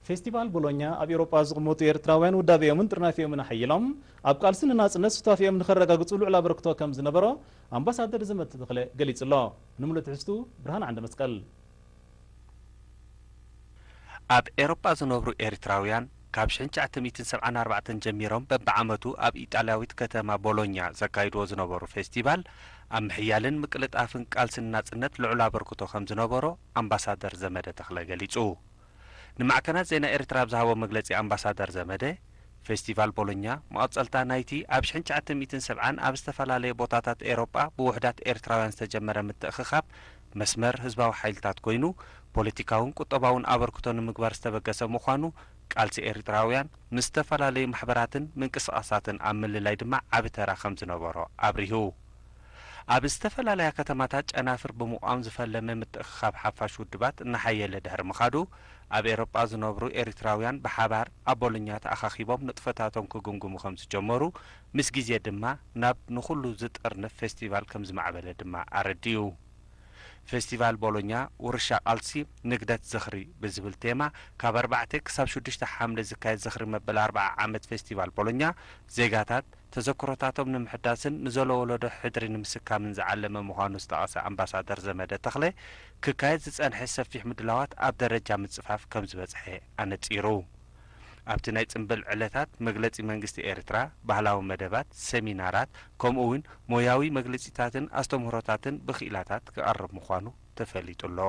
ፌስቲቫል ቦሎኛ ኣብ ኤውሮጳ ዝቕመጡ ኤርትራውያን ውዳቤኦምን ጥርናፊኦምን ኣሐይሎም ኣብ ቃልሲ ንናጽነት ሱታፌኦም ንኸረጋግጹ ልዑል ኣበርክቶ ከም ዝነበሮ ኣምባሳደር ዘመደ ተኽለ ገሊጹ ኣሎ። ንምሉእ ትሕዝቱ ብርሃን ዓንደ መስቀል። ኣብ ኤውሮጳ ዝነብሩ ኤርትራውያን ካብ ሽሕን ትሽዓተ ሚእትን ሰብዓን ኣርባዕተን ጀሚሮም በብዓመቱ ኣብ ኢጣልያዊት ከተማ ቦሎኛ ዘካይድዎ ዝነበሩ ፌስቲቫል ኣብ ምሕያልን ምቅልጣፍን ቃልሲ ንናጽነት ልዑል ኣበርክቶ ከም ዝነበሮ ኣምባሳደር ዘመደ ተኽለ ገሊጹ። ንማዕከናት ዜና ኤርትራ ኣብ ዝሃቦ መግለጺ ኣምባሳደር ዘመደ፣ ፌስቲቫል ቦሎኛ መቐጸልታ ናይቲ ኣብ ሽሕን ትሽዓተ ሚእትን ሰብዓን ኣብ ዝተፈላለየ ቦታታት ኤውሮጳ ብውሑዳት ኤርትራውያን ዝተጀመረ ምትእኽኻብ መስመር ህዝባዊ ሓይልታት ኮይኑ፣ ፖለቲካውን ቁጠባውን ኣበርክቶ ንምግባር ዝተበገሰ ምዃኑ፣ ቃልሲ ኤርትራውያን ምስ ዝተፈላለዩ ማሕበራትን ምንቅስቓሳትን ኣብ ምልላይ ድማ ዓቢ ተራ ከም ዝነበሮ ኣብሪሁ። ኣብ ዝተፈላለያ ከተማታት ጨናፍር ብምቋም ዝፈለመ ምትእኽኻብ ሓፋሽ ውድባት እናሓየለ ድሕሪ ምኻዱ፣ ኣብ ኤውሮጳ ዝነብሩ ኤርትራውያን ብሓባር ኣብ ቦሎኛ ተኣኻኺቦም ንጥፈታቶም ክግምግሙ ከም ዝጀመሩ፣ ምስ ግዜ ድማ ናብ ንኹሉ ዝጥርንፍ ፌስቲቫል ከም ዝማዕበለ ድማ ኣረዲኡ። ፌስቲቫል ቦሎኛ ውርሻ ቃልሲ ንግደት ዝኽሪ ብዝብል ቴማ ካብ ኣርባዕተ ክሳብ ሽዱሽተ ሓምለ ዝካየድ ዝኽሪ መበል ኣርብዓ ዓመት ፌስቲቫል ቦሎኛ ዜጋታት ተዘክሮታቶም ንምሕዳስን ንዘሎ ወለዶ ሕድሪ ንምስካምን ዝዓለመ ምዃኑ ዝጠቐሰ ኣምባሳደር ዘመደ ተኽለ፣ ክካየድ ዝጸንሐ ሰፊሕ ምድላዋት ኣብ ደረጃ ምጽፋፍ ከም ዝበጽሐ ኣነጺሩ። ኣብቲ ናይ ጽምብል ዕለታት መግለጺ መንግስቲ ኤርትራ፣ ባህላዊ መደባት፣ ሰሚናራት፣ ከምኡ እውን ሞያዊ መግለጺታትን ኣስተምህሮታትን ብክኢላታት ክቐርብ ምዃኑ ተፈሊጡ ኣሎ።